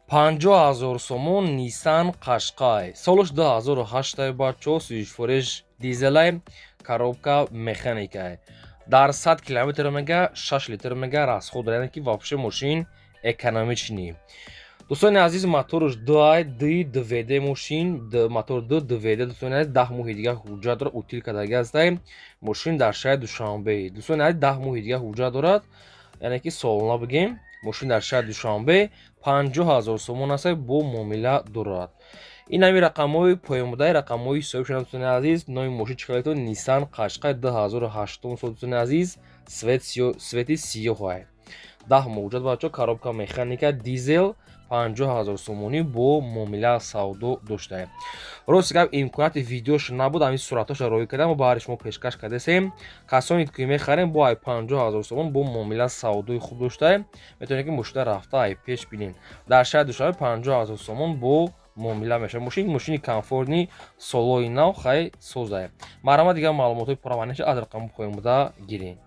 50 000 сомон Ниссан Қашқай, солаш 2008, бачо, сӯзишвориш дизелай, коробка механикай. Дар 100 километр мега 6 литр мега расход, яъне ки вообще мошин экономичный. Дӯстони азиз, моторш дуай ди двд мошин, мотор д двд. Дӯстони азиз, 10 моҳи дига ҳуҷҷат дорад, утил кардаги ҳастай. Мошин дар шаҳри Душанбе. Дӯстони азиз, 10 моҳи дига ҳуҷҷат дорад, яъне ки солона бигем. Мошин дар шаҳри Душанбе, 50 000 сомон аст, бо муомила дорад. Ин ҳами рақамҳои поёнбудаи рақамҳои ҳисобӣ шуда. Дӯстони азиз, номи мошин чӣ калето? Ниссан Қашқай, 2008 сол. Дӯстони азиз, цвети сиёҳай, 10 моҳ ҳуҷҷат, бачо, коробка механика, дизел, 50 000 сомонӣ, бо муомила савдо доштаем. Рости гап, имконияти видеош набуд, ҳамин суратҳоша роҳӣ кардам, ба ҳари шумо пешкаш кардасем. Касоне ки мехарем, бо ай 50 000 сомон бо муомила савдои хуб доштаем. Метавонед, ки мошина рафта ай пеш бинед. Дар шаҳри Душанбе 50 000 сомон бо муомила мешавад. Мошин мошини комфортный, солои нав, хай созае. Марҳамат, дигар маълумотҳои пурра аз рақами поён буда гиред.